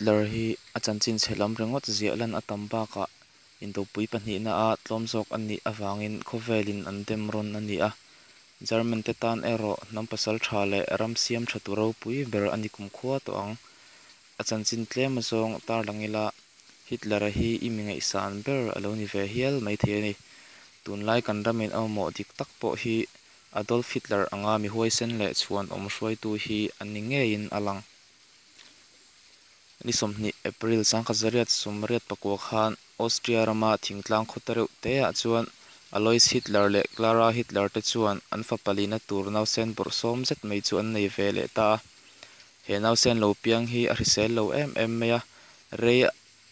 Hitler hi a chanchin chhe lam ringawt ziah lan a tam bakah Indopui pahnihna a tlawm zawk a nih avangin khawvelin an dem rawn a ni a. German te tan erawh hnam pasaltha leh ram siam thatu ropui ber a ni kumkhua tawh ang. A chanchin tlem azawng tarlang ila, Hitler-a hi i mi ngaihsan ber a lo ni ve hial maithei a ni. Tunlai kan ramin a mamawh dik tak pawh hi Adolf Hitler anga mi huaisen leh chhuanawm hruaitu hi an ni ngeiin a lang. Ni 20 April 1889 khan Austria rama thingtlang khaw te reuh teah chuan Alois Hitler leh Klara Hitler te chuan an fapa lina tur nausen bawrhsawm zet mai chu an nei ve leh ta a. He nausen lo piang hi a hrisel lo em em mai a, rei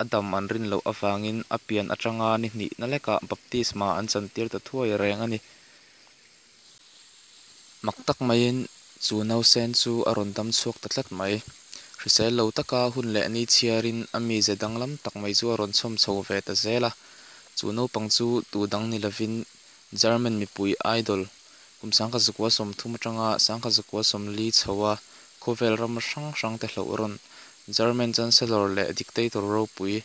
a dam an rin loh avangin a pian atanga ni hnihna lekah baptisma an chantir ta thuai reng a ni. Mak tak maiin chu nausen chu a rawn dam chhuak ta tlat mai. Hrisel lo taka hun leh ni chhiarin a mize danglam tak mai chu a rawn chhawm chho ve ta zel a. Chu naupang chu tu dang ni lovin German mipui idol kum 1930 atanga 1940 chho a khawvel ram hrang hrang te hlauh rawn German Chancellor leh dictator ropui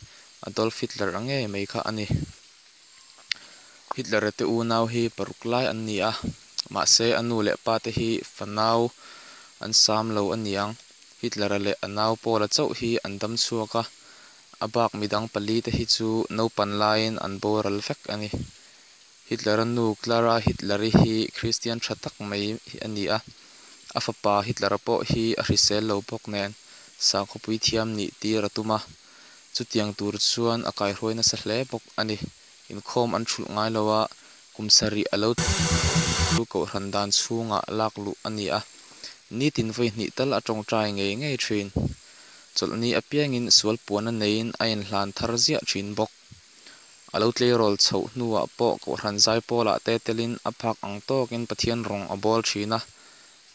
Adolf Hitler a ngei mai kha a ni. Hitler-a te unau hi paruk lai an ni a, mahse a nu leh pa te hi fanau an sam lo a ni ang. Hitler-a leh a nau Paul-a chauh hi an dam chhuak a, a bak midang pali te hi chu naupan laiin an boral vek a ni. Hitler-a nu Klara Hitler-i hi Kristian tha tak mai hi a ni a, a fapa Hitler-a pawh hi a hrisel lo bawk nen sakhawpui thiam nih tir a tum a, chutiang tur chuan a kaihruai nasa hle bawk a ni. Inkhawm an thulh ngai lo a, kum sarih a lo chu kohhran dan chhungah lak luh a ni a, nitin vawi hnih tal a tawngtai ngei ngei thin. Chawlhni apiangin sual puana neiin a inhlan thar ziah thin bawk. A lo tleirawl chhoh hnuah pawh kohhran zaipawlah te telin a phak ang tawkin Pathian rawng a bawl thin a,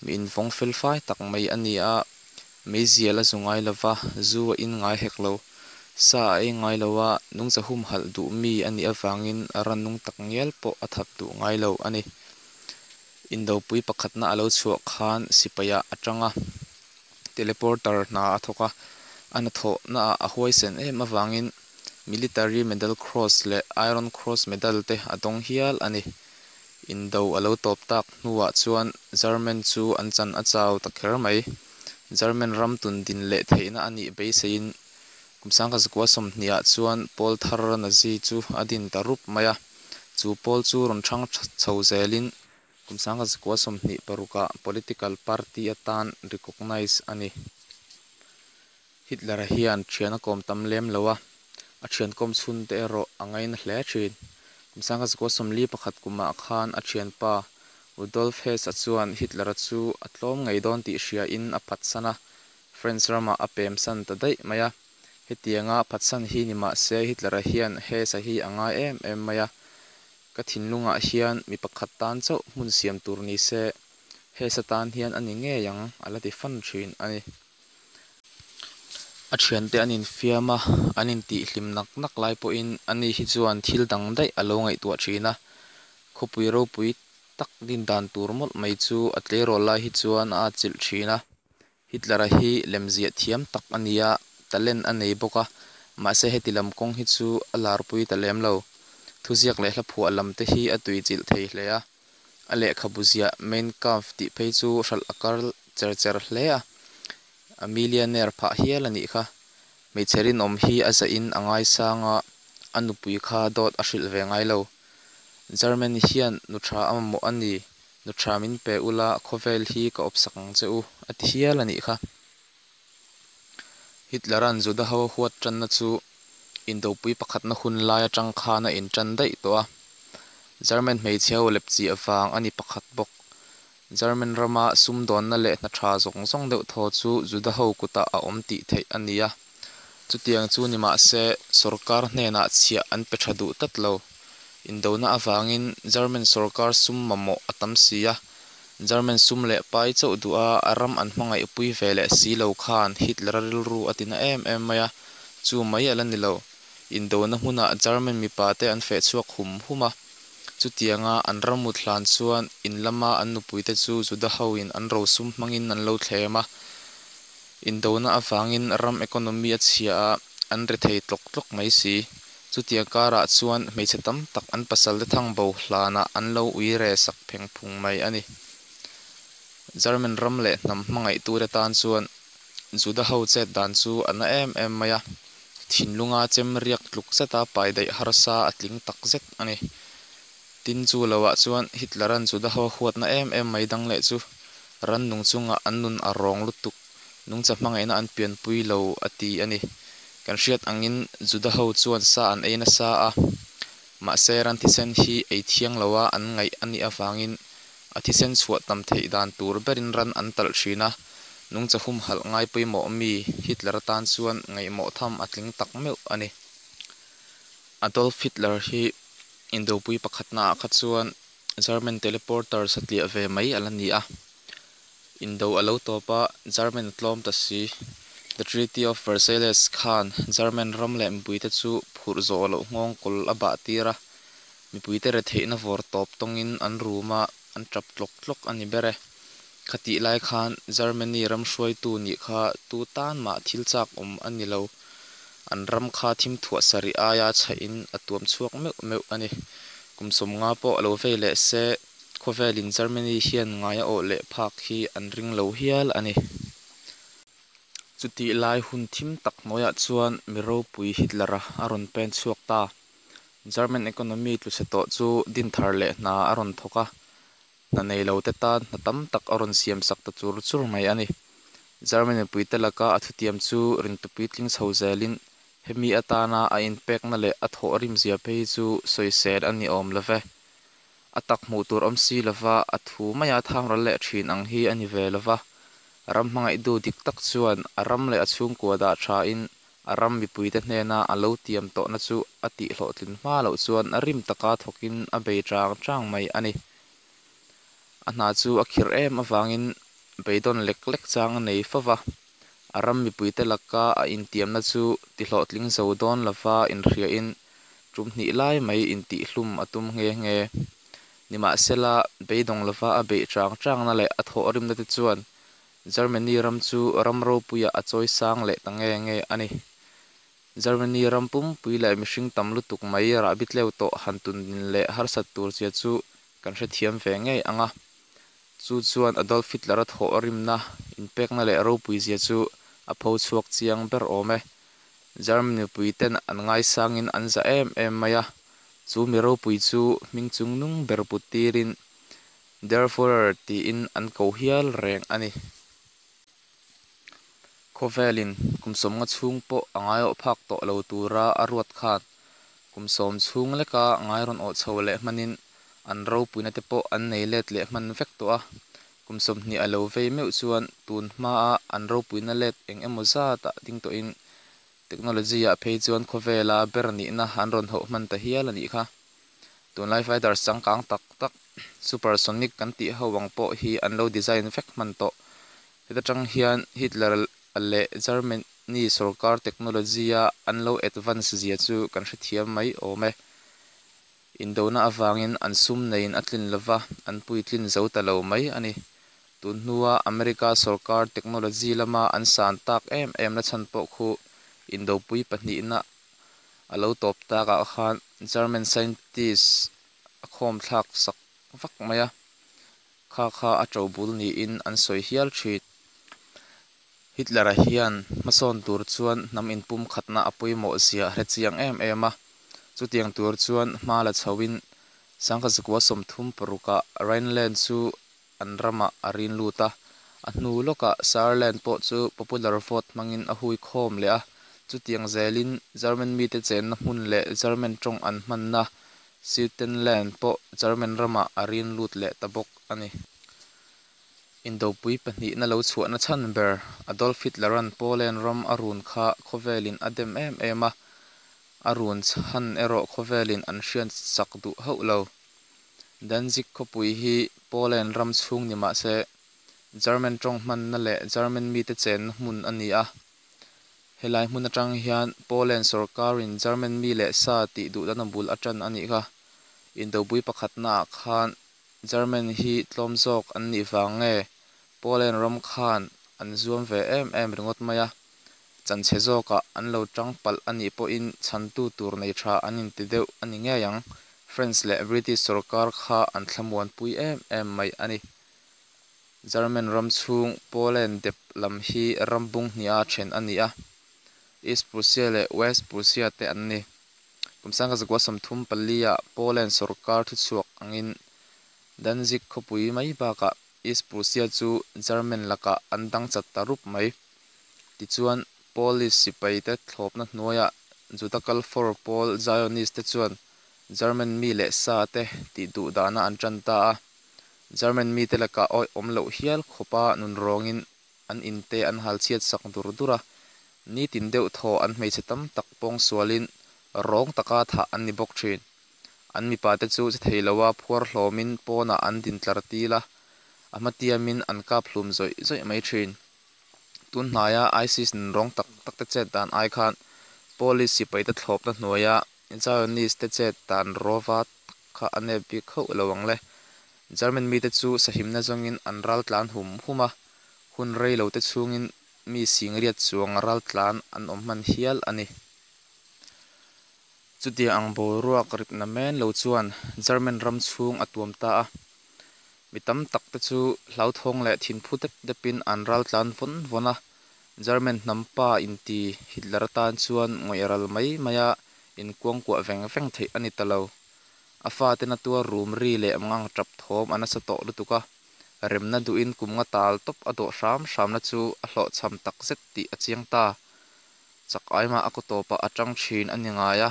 mi invawng fel fai tak mai a ni a, Meizial a zu ngai lo va, zu a in ngai hek lo. Sa a ei ngai lo a, nungcha humhalh duh mi a nih avangin rannung tak ngial pawh a that duh ngai lo a ni. Indopui pakhatna a lo chhuah khan sipaiah a tang a, teleporter hna a thawk a, a hnathawhnaah a huaisen em avangin Military Medal Cross leh Iron Cross Medal te a dawng hial a ni. Indo a lo tawp tak hnuah chuan German chu an chan a chau ta kher mai. German ram tun din leh theihna a nih beiseiin kum 1920 ah chuan pawl thar Nazi chu a din ta rup mai a. Chu pawl chu rawn hrang chho zelin kum 1926 ah political party atan recognise a ni. Hitler-a hian thian a kawm tam lem lo a, a thian kawm chhun te erawh a ngaina hle thin. Kum 1941 kumah khan a thianpa Rudolf Hess-a chuan Hitler-a chu a tlawm ngei dawn tih hriain a phatsan a, France ramah a pemsan ta daih mai a. Hetianga phatsan hi ni mah se Hitler-a hian Hess-a hi a ngai em em mai a, Ka thinlungah hian mi pakhat tan chauh hmun siam tur ni se, Hess-a tan hian a ni ngei ang, a la ti fan thin a ni. A thiante an infiam a, an intihhlim nak nak lai pawhin ani hi chuan thil dang daih a lo ngaihtuah thin a. Khawpui ropui tak din dan tur mawlh mai chu a tleirawl lai hi chuan a atchilh thin a. Hitler-a hi lemziah thiam tak a ni a, talent a nei bawk a, mahse heti lam kawng hi chu a larpui ta lem lo. Thuziak leh hlaphuah lam te hi a tuichilh thei hle a. A lehkhabu ziah Mein Kampf tih phei chu hralh a kar cher cher hle a, a millionaire phah hial a nih kha. Hmeichhe rinawm hi a zahin a ngaisang a, a nupui kha dawt a hrilh ve ngai lo. German hian nu tha a mamawh a ni, nu tha min pe ula khawvel hi ka awpsak ang che u, a ti hial a nih kha. Hitler-a'n Juda ho a huat tanna chu Indopui pakhatna hun lai atang khan a intan daih tawh a. German hmeichhe ho lepchih avang a ni pakhat bawk. German rama sumdawnna leh hna tha zawng zawng deuh thaw chu Juda ho kutah a awm tih theih a ni a. Chutiang chu ni mah se, sorkar hnenah chhiah an pe tha duh tlat lo. Indona avangin German sorkar sum mamawh a tam si a. German sum leh pai chauh duh a, a ram an hmangaihpui ve leh si lo khan Hitler-a rilru a tina em em mai a, chu mai a la ni lo. Indona hmunah German mipa te an feh chhuak hum hum a, chutianga an ram mut hlan chuan in lama an nupuite chu Juda hoin an rosum hmangin an lo thlem a. Indona avangin ram economy a chhia a, an rethei tlawk tlawk mai si. Chutiang karah chuan hmeichhe tam tak an pasalte thangbo hlanah an lo uire sak pheng phung mai a ni. German ram leh hnam hmangaihtute tan chuan Juda ho chet dan chu a na em em mai a, thinlunga chem riak tluk zeta pai daih harsa a tling tak zet a ni. Tin, chu loah chuan Hitler-a'n Juda ho huatna em em mai dang leh chu rannung chungah an nun a rawng lutuk, nungcha hmangaihna an pianpui lo a ti a ni. Kan hriat angin Juda ho chuan sa an ei nasa a, mahse ran thisen hi ei thiang loa an ngaih a nih avangin a thisen chhuah tam theih dan tur berin ran an talh thin a, nungcha humhalh ngai pawimawh mi Hitler atan chuan ngaihmawh tham a tling tak meuh a ni. Adolf Hitler hi Indopui pakhatnaah kha chuan German teleporter satliah ve mai a la ni a. Indo a lo tawp a, German a tlawm ta si. The Treaty of Versailles khan German ram leh mipuite chu phurh zawh loh nghawng kawl a bah tir a, mipuite retheihna vawr tawp tawngin an rum a, an tap tlawk tlawk a ni ber e. Khatih lai khan Germany ram hruaitu nih kha tu tan mah thil chak awm a ni lo. An ram kha thim thuah sarih aia chhaih in a tuam chhuak meuh meuh a ni. Kum 50 pawh lo vei leh se, khawvelin Germany hian ngai a awh leh phak hi an ring lo hial a ni. Chutih lai hun thim tak hnuaiah chuan mi ropui Hitler-a a rawn pen chhuak ta. German economy tluchhe tawh chu dinthar leh hna a rawn thawk a, hna nei lote tan hna tam tak a rawn siamsak ta chur chur mai a ni. German mipuite laka a thutiam chu rintu puitling chho zelin hemi atana a inpekna leh a thawhrimzia phei hi chu sawisel a ni awm lo ve. A tak hmuh tur awm si lova a thu maia thamral leh thin ang hi a ni ve lo va. Ram hmangaihtu dik tak chuan a ram leh a chhungkua dah thain a ram mipuite hnena a lo tiam tawhna chu a tihhlawhtlin hma loh chuan rim taka thawkin a bei chang chang mai a ni. A hna chu a khirh em avangin beidawn lek lek chang a nei fo va, a ram mipuite laka a intiamna chu tihlawhtling zo dawn lova inhriain tum hnih lai mai intihhlum a tum nghe nghe. Nimahsela, beidawng lova a beih chang changna leh a thawhrimna te chuan Germany ram chu ram ropuiah a chawi sang leh ta nge nge a ni. Germany ram pumpui leh mihring tam lutuk mai rahbi tleu tawh han tundin leh harsat tur zia chu kan hrethiam ve ngei ang a. Chu chuan Adolf Hitler-a thawhrimna, inpekna leh ropui zia chu a pho chhuak chiang ber awm e. German mipuiten an ngaisangin an za em em mai a, chu mi ropui chu hming chungnung ber put tirin Der Fuhrer tiin an ko hial reng a ni. Khawvelin kum 50 chhung pawh a ngaiawh phak tawh lo tura a ruat khan kum 10 chhung leka ngai rawn awh chho leh hmanin an ropuina te pawh an nei let leh hman vek tawh a. Kum 20 a lo vei meuh chuan tun hmaa an ropuina let eng emaw zatah ding tawhin technology-ah phei chuan khawvela ber nihna an rawn hauh hman ta hial a nih kha. Tunlai fighters changkang tak tak supersonic kan tih ho ang pawh hi an lo design vek hman tawh. Heta tang hian Hitler leh Germany sorkar technology-a an lo advance zia chu kan hrethiam mai awm e. Indona avangin an sum neiin a tlin lova, an puitlin zo ta lo mai a ni. Tun hnua America sorkar technology lama an san tak em em na chhan pawh khu Indopui pahnihna a lo tawp takah khan German scientist a khawm thlak sak vak mai a, kha kha a tobul niin an sawi hial thin. Hitler-a hian hmasawn tur chuan hnam inpumkhatna a pawimawh zia a hre chiang em em a, chutiang tur chuan hma la chhoin 1936-ah Rhineland chu an ramah a rin lut a, a hnu lawkah Saarland pawh chu popular vote hmangin a hui khawm leh a, chutiang zelin German mite chenna hmun leh German tawng an hmanna Sudetenland pawh German ramah a rin lut leh ta bawk a ni. Indopui pahnihna lo chhuahna chhan ber Adolf Hitler-a'n Poland ram a run kha khawvelin a dem em em a, a run chhan erawh khawvelin an hriat sak duh hauh lo. Danzig khawpui hi Poland ram chhung ni mah se, German tawng hmanna leh German mite chenna hmun a ni a. Helai hmun atang hian Poland sorkarin German mi leh sa tih duhdana bul a tan a nih kha. Indopui pakhatnaah khan German hi tlawm zawk an nih vang nge Poland ram khan an zuam ve em em ringawt mai a. Chan chhe zawkah an lo tang palh a nih pawhin chhantu tur nei tha an inti deuh a ni ngei ang. French leh British sorkar kha an thlamuanpui em em mai a ni. German ram chhung Poland dep lam hi ram bung hniha then a ni a, East Prussia leh West Prussia te an ni. Kum 1934 ah Poland sorkar thuchhuak angin Danzig khawpui mai bakah East Prussia chu German lakah an dang chat ta rup mai. Tichuan, Polish sipaite thlawpna hnuaiah Juda kalfawr pawl Zionist te chuan German mi leh sa te tih duh dahna an tan ta a. German mite lakah awihawm loh hial khawpa nunrawngin an inte an hal chhiat sak dur dur a, nitin deuh thaw an hmeichhe tam tak pawngsualin rawng taka thah an ni bawk thin. An mipate chu che thei loa phuar hlawmin pawnah an din tlar til a, a hmatiamin an kap hlum zawih zawih mai thin. Tun hnaia ISIS nunrawng tak takte chet dan ai khan Polish sipaite thlawpna hnuaia Zionist te chet dan rawva tak kha a nep bik hauh lo ang le. German mite chu sahimna zawngin an ral tlan hum hum a, hun rei lo te chhungin mi singriat chuang ral tlan an awm hman hial a ni. Chutiang ang boruak ripna men lo chuan German ram chhung a tuam ta a. Mi tam tak te chu hlauthawng leh thinphu dep depin an ral tlan vawn vawn a. German hnam pa inti Hitler atan chuan ngawih ral mai maia inkuangkuah veng veng theih a ni ta lo. A fate na tuar rum ri leh mangang tap thawm a nasa tawh lutuk a, remna duhin kum nga tal tawp a dawh hram hramna chu a hlawhchham takzet tih a chiang ta. Chak aimah a kaw tawpah a tang thin a ni ngai a,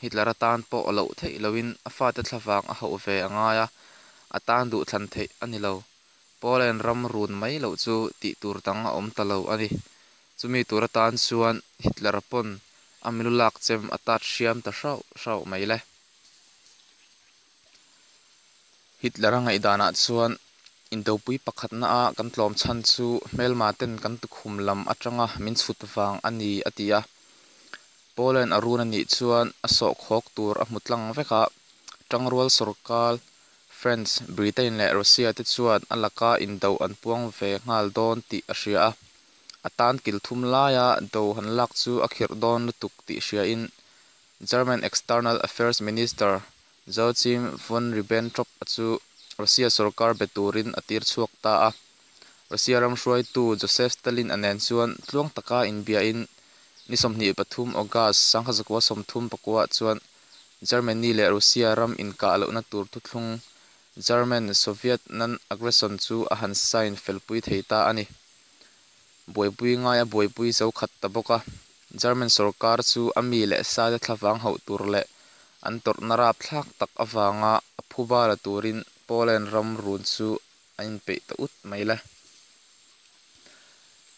Hitler atan pawh loh theih loin a fate thlavang a hauh ve a ngai a, a tan duhthlan theih a ni lo. Poland ram run mai loh chu tih tur dang a awm ta lo a ni. Chumi tur atan chuan Hitler pawn a milu lak chem a tat hriam ta hrauh hrauh mai le. Hitler a ngaihdanah chuan indopui pakhatna a kan tlawm chhan chu hmelma ten kan tukhum lam atanga min chhut vang a ni a ti a. Poland a run a nih chuan a sawhkhawk tur a hmu tlang vek a, tangrual sawrkar France, Britain leh Russia te chuan a laka indo an puang ve nghal dawn tih a hria a. A tan kil thum laia do han lak chu a khirh dawn lutuk tih hriain German External Affairs Minister Joachim von Ribbentrop-a chu Russia sorkar be turin a tir chhuak ta a. Russia ram hruaitu Joseph Stalin-a nen chuan tluang taka inbiain ni 23 August 1939 chuan Germany leh Russia ram inkah lohna tur thuthlung German-Soviet Non-Aggression chu a han sign felpui thei ta a ni. Buaipui ngai a buaipui zo khat ta bawk a, German sorkar chu a mi leh sate thlavang hauh tur leh an tawrhna rapthlak tak avanga a phuba la turin Poland ram run chu a inpeih ta ut mai le.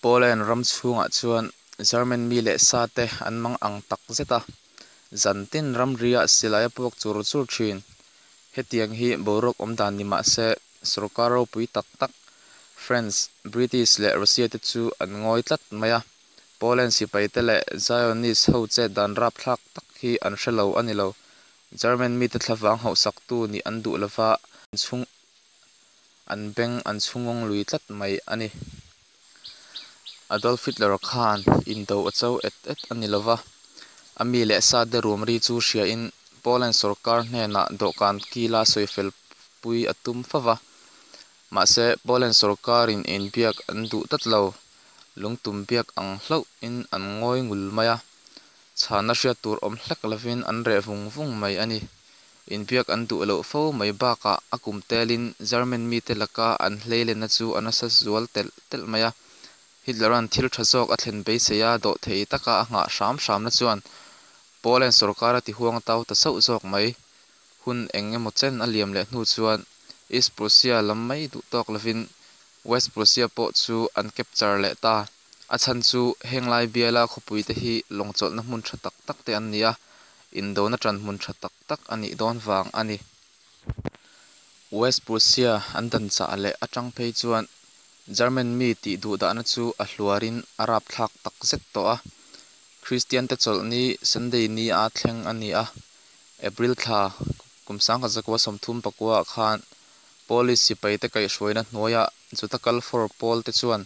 Poland ram chhungah chuan German mi leh sate an mang ang tak zet a, zantin ramriah silai a puak chur chur thin. Hetiang hi boruak awm dan ni mah se, sorkar ropui tak tak France, British leh Russia te chu an ngawi tlat mai a, Poland sipaite leh Zionist ho chet dan rapthlak tak hi an hre lo a ni lo. German mite thlavang hauhsaktu nih an duh lova, an beng an chhungawng lui tlat mai a ni. Adolf Hitler khan indo a cho et et a ni lova, a mi leh sate rum ri chu hriain Poland sorkar hnenah dawhkan kila sawifelpui a tum fo va. Mahse, Poland sorkarin inbiak an duh tlat lo. Lungtum biak ang hlauhin an ngawi ngul mai a, chhanna hriat tur awm hlek lovin an reh vung vung mai a ni. Inbiak an duh loh fo mai bakah a kum telin German mite laka an hleilenna chu a nasa zual telh telh mai a. Hitler-a'n thil tha zawk a thlen beisei a dawh thei taka a nghah hram hramna chuan Poland sorkar a ti huang tau ta sauh zawk mai. Hun eng emaw chen a liam leh hnu chuan East Prussia lam mai duh tawk lovin West Prussia pawh chu an capture leh ta. A chhan chu heng lai biala khawpui te hi lawngchawlhna hmun tha tak tak te an ni a, indona tan hmun tha tak tak a nih dawn vang a ni. West Prussia an dan chah leh atang phei chuan German mi tih duhdahna chu a hluarin a rapthlak tak zet tawh a. Kristian te chawlhni Sunday ni a thleng a ni a, April thla kum 1939 ah khan Polish sipaite kaihhruaina hnuaiah Juda kal for pawl te chuan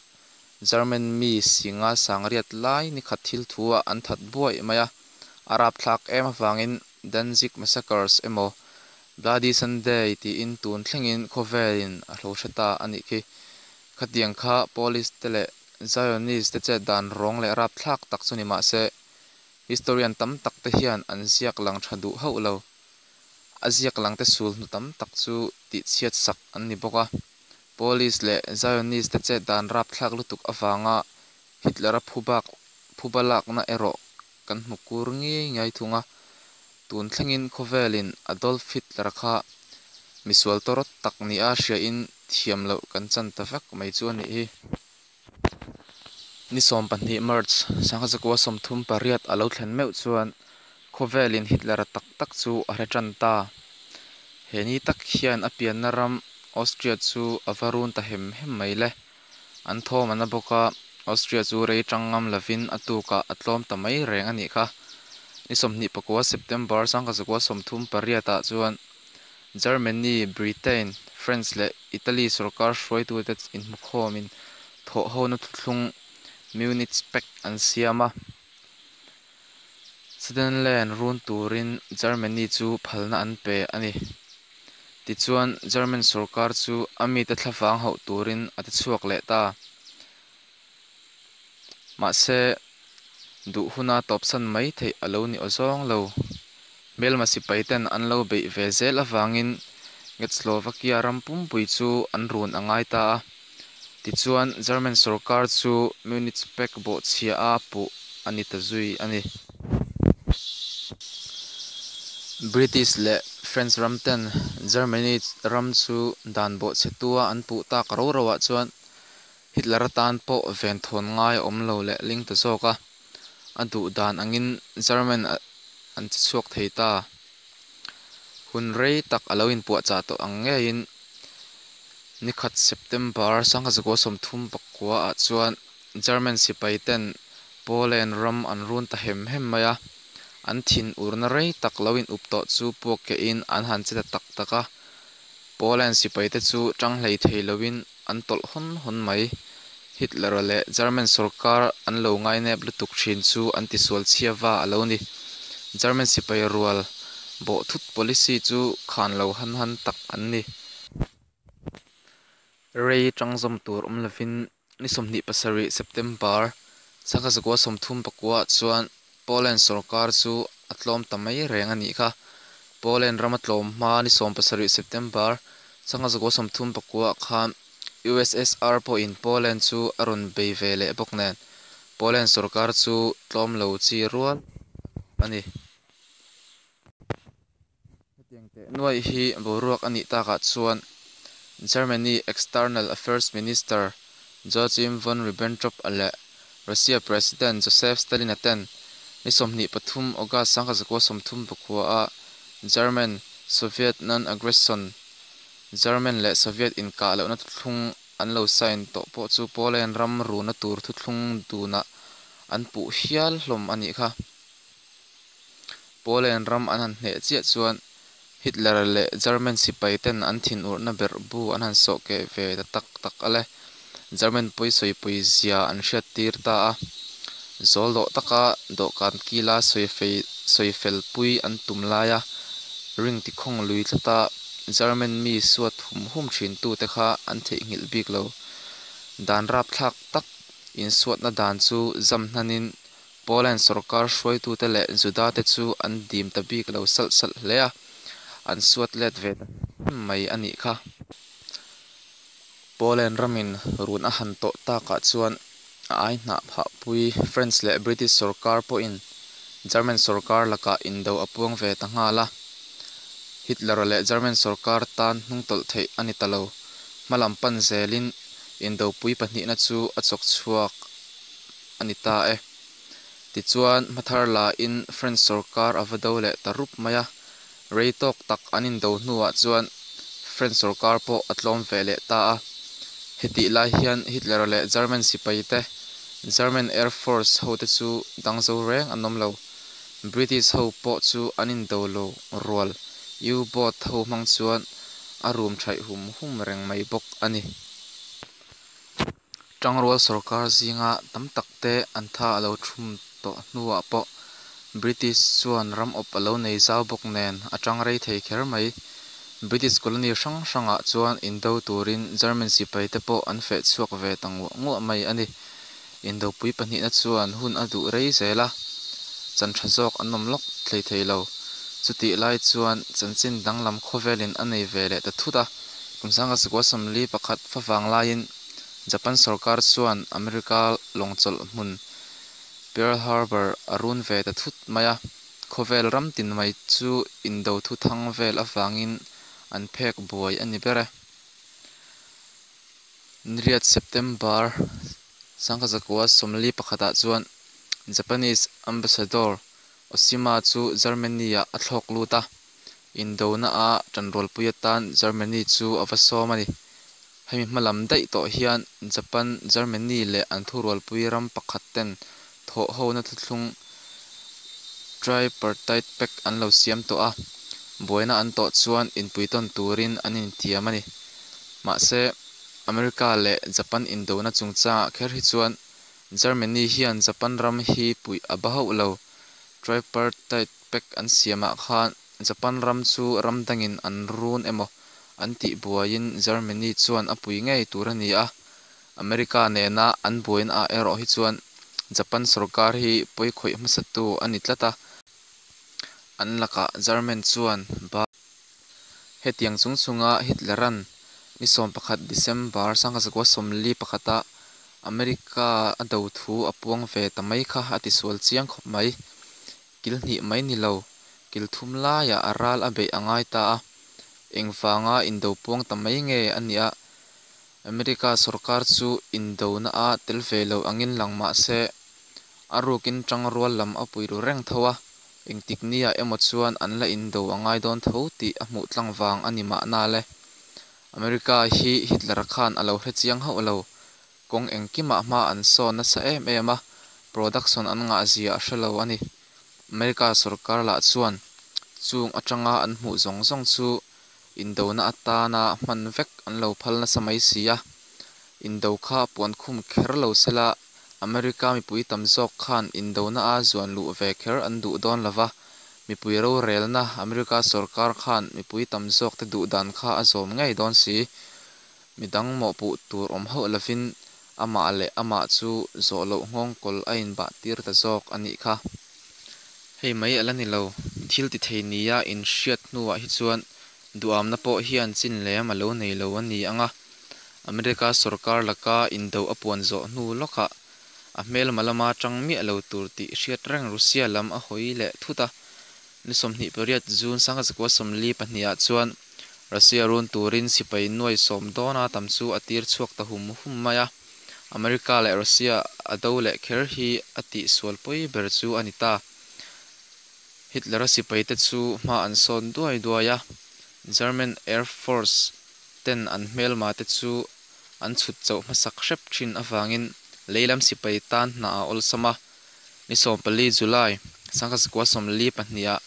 German mi singa sangriat lai nikhat thil thu-ah an that buaih mai a. A rapthlak em avangin Danzig Massacres emaw Bloody Sunday tiin tun thlengin khawvelin a hlo hre ta a nih khi. Khatiang kha Polish te leh Zionist te chet dan rawng leh rapthlak tak chu ni mahse, historian tam tak te hian an ziak lang tha duh hauh lo. A ziak lang te sul hnu tam tak chu tihchhiat sak an ni bawk a. Polish leh Zionist te chet dan rapthlak lutuk avanga Hitler-a phubak phuba lakna erawh kan hmu kur ngiai ngiai thung a. Tun thlengin khawvelin Adolf Hitler-a kha misual tawrawt tak nia hriain thiam loh kan chan ta vek mai chu a nih hi. Ni 12 March, 1938 a lo thlen meuh chuan khawvelin Hitler-a tak tak chu a hre tan ta. He ni tak hian a pianna ram Austria chu a va run ta hem hem mai le. An thawm a na bawk a, Austria chu rei tang ngam lovin a tukah a tlawm ta mai reng a nih kha. Ni 29 September 1938 ah chuan Germany, Britain, France leh Italy sorkar hruaitute inhmukhawmin thawhhona thuthlung Munich Pact an siam a. Sudetenland run turin Germany chu phalna an pe a ni. Tichuan, German sorkar chu a mite thlavang hauh turin a ti chhuak leh ta. Mahse, duh huna tawpsan mai theih a lo ni awzawng lo. Hmelma sipaiten an lo beih ve zel avangin Czechoslovakia ram pumpui chu an run a ngai ta a. Tichuan, German sorkar chu Munich Pact bawhchhia a puh a ni ta zui a ni. British leh French ram ten Germany ram chu dan bawhchhetua an puh tak ro roah chuan Hitler atan pawh venthawn ngai a awm lo leh ling ta zawk a, a duh dan angin German an che chhuak thei ta. Hun rei tak a lo inpuahchah tawh ang ngeiin nikhat September 1939 ah chuan German sipai ten Poland ram an run ta hem hem mai a, an thin urna rei tak lo in up tawh chu puak kehin an han che ta tak tak a. Poland sipai te chu tang hlei thei loin an tawlh hawn hawn mai. Hitler-a leh German sorkar an lo ngainep lutuk thin chu an tisual chhiava a lo ni. German sipai rual bawh thut policy chu khan lo han han tak an ni. Rei tang zawm tur awm lovin ni 27 September 1939 ah chuan Poland sorkar chu a tlawm ta mai reng a nih kha. Poland ram a tlawm hma ni 17 September 1939 ah khan USSR pawhin Poland chu a rawn bei ve leh bawk nen Poland sorkar chu tlawm lo chi rual a ni. Hetiang teh nuaih hi boruak a nih takah chuan Germany External Affairs Minister Joachim von Ribbentrop-a leh Russia President Joseph Stalin-a ten ni 23 August 1939-a German Soviet Non-Aggression German leh Soviet inkah lohna thuthlung an lo sign tawh pawh chu Poland ram runa tur thuthlung dunah an puh hial hlawm a nih kha. Poland ram an han hneh chiah chuan Hitler leh German sipai ten an thinurna berh bu an han sawh keh ve ta tak tak a le. German pawi sawipui zia an hriat tir ta a. Zawl dawh taka dawhkan kila sawifel pui an tum laia ring tikhawng lui tlata German mi suat hum hum thin tute kha an theihnghilh bik lo. Dan rapthlak tak insuatna dan chu zam hnanin Poland sorkar hruaitute leh Juda te chu an dim ta bik lo salh salh hle a, an suat let ve ta hrim mai a nih kha. Poland ramin run a han tawh takah chuan a ai hnah phahpui French leh British sorkar pawhin German sorkar lakah indo a puang ve ta nghal a. Hitler-a leh German sorkar tan hnungtawlh theih a ni ta lo. Hmalam pan zelin indopui pahnihna chu a chawk chhuak a ni ta e. Tichuan, hmathar lain French sorkar a va do leh ta rup mai a. Rei tawk tak an indo hnuah chuan French sorkar pawh a tlawm ve leh ta a. Hetih lai hian Hitler-a leh German sipai te, German Air Force hote chu dang zo reng an awm lo. British ho pawh chu an indo lo rual U-boat ho hmang chuan a rum thaih hum hum reng mai bawk a ni. Tangrual sawrkar zinga tam takte an tha a lo thum tawh hnuah pawh British chuan ram awp a lo nei zau bawk nen a tang rei thei kher mai. British colony hrang hrangah chuan indo turin German sipaite pawh an feh chhuak ve ta nguah nguah mai a ni. Indopui pahnihna chuan hun a duh rei zel a, chan tha zawk an awm lawk hlei thei lo. Chutih lai chuan chanchin danglam khawvelin a nei ve leh ta thut a, kum 1941 favang laiin Japan sawrkar chuan America lawng chawlh hmun Pearl Harbor a run ve ta thut mai a, khawvel ram tin mai chu indo thuthang vel avangin an phek buai a ni ber e. Niriat September 1941 ah chuan Japanese Ambassador Oshima chu Germany-ah a thlawk lut a, indona-a tanrualpui atan Germany chu a va sawm a ni. Hemi hmalam daih tawh hian Japan, Germany leh an thurualpui ram pakhat ten thawhhona thuthlung Tripartite Pact an lo siam tawh a, buaina an tawh chuan inpuitawn turin an intiam a ni. Mahse, America leh Japan indona chungchangah kher hi chuan Germany hian Japan ram hi puih a ba hauh lo. Tripartite Pact an siamah khan Japan ram chu ram dangin an run emaw an tih buaiin Germany chuan a pui ngei tur a ni a. America nena an buainaah erawh hi chuan Japan sorkar hi pawi khawih hmasatu a ni tlat a, an lakah German chuan ba. Hetiang chung chunga Hitler-a'n ni 11 December 1941 a America a do thu a puang ve ta mai kha a tisual chiang khawp mai. Kil hnih mai ni lo, kil thum laiah a ral a beih a ngai ta a, engvanga indo puang ta mai nge a nih a, America sorkar chu indona a tel ve lo angin lang mah se, a rukin tangrual lam a pui ru reng tho a, engtik niah emaw chuan an la indo a ngai dawn tho tih a hmuh tlang vang a ni mahna le. America hi Hitler-a khan a lo hre chiang hauh lo. Kawng engkimah hma an sawn nasa em em a, production an ngah zia a hre lo a ni. America sorkar lah chuan chung atanga an hmuh zawng zawng chu indona atana hman vek an lo phal nasa mai si a. Indo kha puankhum kher lo sela, America mipui tam zawk khan indona a zuan luh ve kher an duh dawn lova, mipui rorelna America sorkar khan mipui tam zawkte duh dan kha a zawm ngei dawn si. Midang mawhpuh tur awm hauh lovin amah leh amah chu zawh loh nghawngkawl a inbah tir ta zawk a nih kha. Hei mai a la ni lo, thil ti thei nia inhriat hnuah hi chuan duhamna pawh hian chin lem a lo nei lo a ni ang a, America sorkar laka indo a puan zawh hnu lawkah a hmelma lama tang miah lo tur tih hriat reng Russia lam a hawi leh thut a. Ni 28 June 1942 ah chuan Russia run turin sipai nuai sawm dawna tam chu a tir chhuak ta hum hum mai a, America leh Russia a do leh kher hi a tihsual pawi ber chu a ni ta. Hitler-a sipaite chu hma an sawn duai duai a, German Air Force ten an hmelma te chu an chhut chauh hmasak hrep thin avangin leilam sipai tan hna a awlsam a. Ni 14 July, 1942 ah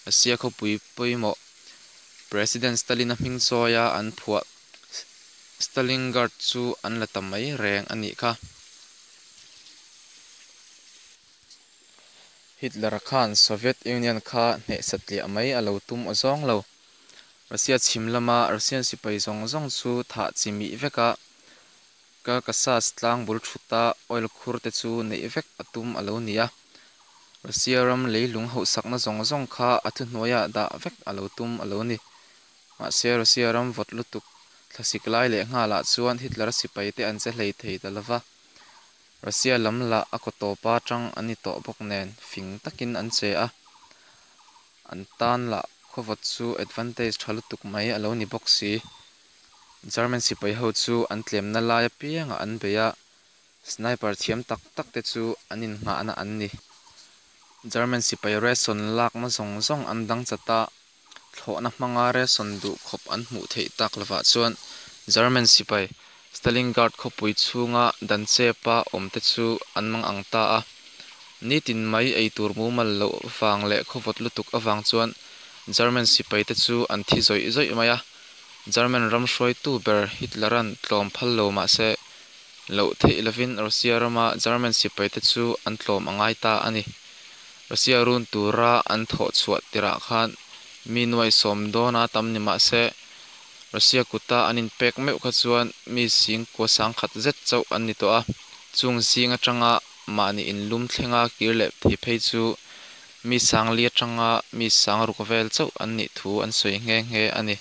Russia khawpui pawimawh President Stalin-a hming chawia an phuah Stalingrad chu an la ta mai reng a nih kha. Hitler-a khan Soviet Union kha hneh satliah mai a lo tum awzawng lo. Russia chhim lama Russian sipai zawng zawng chu thah chi mih vek a, Caucasus tlang bul thuta oil khur te chu neih vek a tum a lo ni a. Russia ram leilung hauhsakna zawng zawng kha a thuhnuaiah dah vek a lo tum a lo ni. Mahse Russia ram vawt lutuk thlasik lai leh nghalah chuan Hitler-a sipai te an che hlei thei ta lova. Russia lam lah a kaw tawpa tang an ni tawh bawk nen fing takin an che a, an tan lah khawvawt chu advantage tha lutuk mai a lo ni bawk si. German sipai ho chu an tlemna lai apiangah an bei a, sniper thiam tak tak te chu an innghahna an ni. German sipai ration lakna zawng zawng an dang chat a, Thlawhna hmanga ration duh khawp an hmuh theih tak lovah chuan German sipai Stalingrad khawpui chhunga dan chepa awmte chu an mang ang ta a. Nitin mai eitur mumal loh vang leh khawvawt lutuk avang chuan German sipaite chu an thi zawih zawih mai a. German ram hruaitu ber Hitler-a'n tlawm phal lo mah se, Loh theih lovin Russia rama German sipaite chu an tlawm a ngai ta a ni. Russia run tura an thawh chhuah tirah khan mi nuai sawm dawna tam ni mah se, Russia kuta an inpek meuh kha chuan mi singkua sangkhat zet chauh an ni tawh a, chung zing atanga mahni inlum thlenga kir leh thei phei chu mi sangli atanga mi sangruk vel chauh an nih thu an sawi nghe nghe a ni.